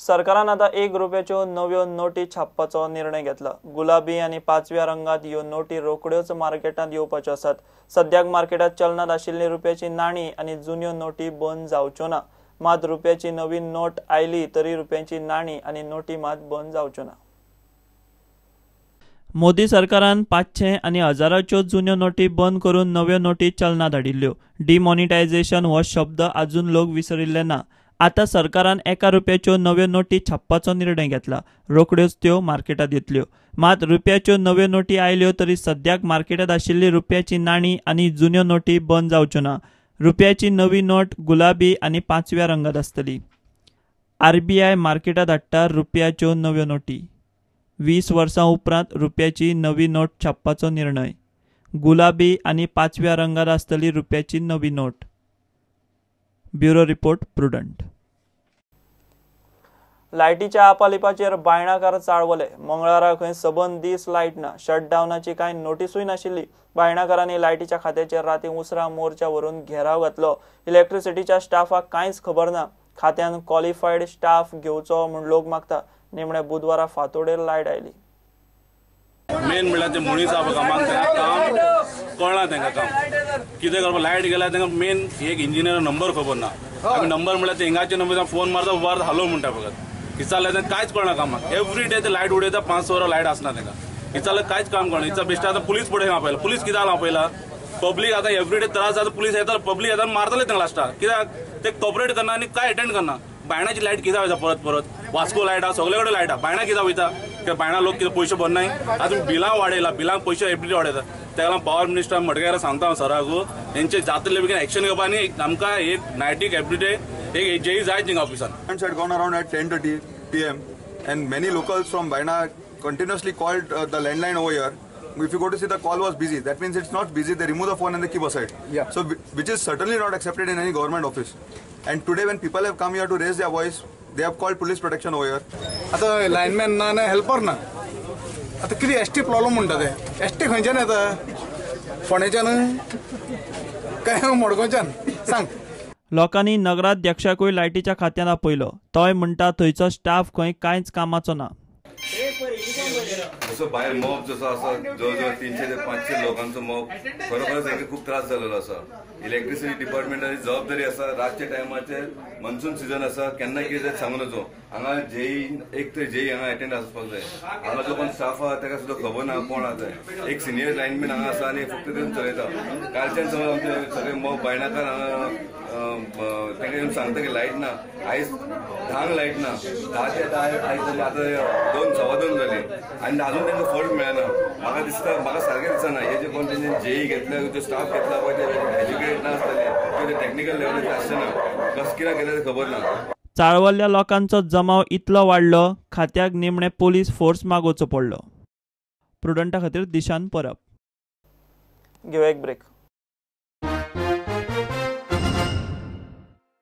सरकारान आतां 1 रुपयाच्यो नव्यो नोटी छापपाचो निर्णय घेतला. गुलाबी आनी पाचव्या रंगात ह्यो नोटी रोखड्योच मार्केटांत येवपाच्यो आसात. सद्याक मार्केटांत चलनात आशिल्ली रुपयाची नाणी आनी जुन्यो नोटी बंद जावच्यो ना. मात रुपयाची नवी नोट आयली तरी रुपयाची नाणी आनी नोटी मात बंद जावच्यो ना. मोदी सरकारान 500 आनी 1000च्यो जुन्यो नोटी बंद करून नव्यो नोटी चलनात हाडिल्ल्यो. डिमॉनिटायझेशन हो शब्द अजून लोक विसरिल्ले ना. आतां सरकारान 1 रुपयाच्यो नव्यो नोटी छापपाचो निर्णय घेतला. रोखड्योच त्यो मार्केटांत येतल्यो. मात रुपयाच्यो नव्यो नोटी आयल्यो तरी सद्याक मार्केटांत आशिल्ली रुपयाची नाणी आनी जुन्यो नोटी बंद जावच्यो ना. रुपयाची नवी नोट गुलाबी आनी पाचव्या रंगात आसतली. आरबीआय मार्केटांत हाडटा रुपयाच्यो नव्यो नोटी. 20 वर्सां उपरांत रुपयाची नवी नोट छापपाचो निर्णय. गुलाबी आनी पाचव्या रंगात आसतली रुपयाची नवी note. Bureau report, Prudent. लायटीच्या आपालिपाचेर बायणाकार चाळवले. मंगळारा खंय सबंद दीस लायट ना. शटडावनाची कांय नोटीसूय नाशिल्ली. बायणाकारांनी लायटीच्या खात्याचेर राती उसरां मोर्चा व्हरून घेराव घातलो. इलेक्ट्रिसिटीच्या स्टाफाक कांयच खबर ना. खात्यान क्वॉलिफायड स्टाफ घेवचो म्हूण लोक मागता. निमणे बुधवारा फांतोडेर लायट आयली. मेन म्हणल्यार ते मुळीच कामाक काम कळना तांकां काम कितें करपाक. लायट गेल्यार तांकां मेन एक इंजिनियर नंबर खबर ना. आमी नंबर म्हणल्यार ते हिंगाचे नंबर फोन मारता उबार हालो म्हणटा फकत. विचारल्यार तांकां कांयच कळना कामाक. एवरी डे ते लायट उडयता 5 वरां लायट आसना तांकां. विचारल्यार कांयच काम कळना. इचा बेश्टे आतां पुलीस फुडें आपयला. पुलीस कित्याक आपयला? पब्लीक आतां एवरी डे त्रास जाता. पुलीस येता पब्लीक येता मारतले तांकां लास्टाक. कित्याक ते कॉपरेट करना आनी कांय एटेंड करना. बायणाची लायट कित्याक वयता परत परत? वास्को लायट आहा, सगळे कडेन लायट आहा. बायणा कित्याक वयता? कित्याक बायणा लोक कितें पयशे भरनाय. आतां बिलां वाडयला, बिलांक पयशे एवरी डे वाडयता. तेका लागून पावर मिनिस्टर मडगांवकार सांगता हांव सराकू हेंचे जातले बेगीन एक्शन घेवपा आनी आमकां एक नायटीक एवरी डे एक जेई जाय थिंगा ऑफिसान. Had gone around at 10:30 PM and many locals from Baina continuously called the landline over here. If you go to see, the call was busy. That means it's not busy. They remove the phone and they keep aside. Yeah. So, which is certainly not accepted in any government office. And today, when people have come here to raise their voice, they have called police protection over here. आता lineman ना ना helper ना. आता कितें S T problem म्हणटा ते. S T खंयच्यान येता? फोंडेच्यान काय मडगांवच्यान सांग. लोकांनी नगराध्यक्षाकूय लायटीच्या खात्यान आपयलो. तोय म्हणटा थंयचो स्टाफ खंय कांयच कामाचो ना. जसो भायर मॉब जसो आसा जवळ जवळ 300 ते 500 लोकांचो मॉब खरोखरच तांकां खूब त्रास जाल्लो आसा. इलेक्ट्रिसिटी डिपार्टमेंटाची जबाबदारी आसा. रातच्या टायमाचेर मनसून सिजन आसा, केन्ना कितें जायत सांगू नजो. हांगा जेई एक तर जेई हांगा एटेंड आसपाक जाय. हांगा जो कोण स्टाफ आहा ताका सुद्दां खबर ना कोण आहा ते. एक सिनियर लायनमॅन हांगा आसा आनी फक्त तेतून चलयता. कालच्यान समज आमचे सगळे मॉब बायणाकार हांगा तांकां येवन सांगता की लायट ना. आयज 10 लायट ना, 10 ते 10 आयज जाली, आतां 2 सव्वा 2 जाली आनी अजून तांकां फॉल्ट मेळना. म्हाका दिसता, म्हाका सारकें दिसना हे जे कोण तेंचे जेई घेतले, जो स्टाफ घेतला पळय ते एज्युकेटेड नासतले किंवा ते टॅक्निकल लेवलाचेर आसचे ना. कस कित्याक घेतले ते खबर ना. चाळवल्ल्या लोकांचो जमाव इतलो वाडलो खात्याक निमणे पोलीस फोर्स मागोवचो पडलो. प्रुडंटा खातीर दिशान परब. घेवया एक ब्रेक.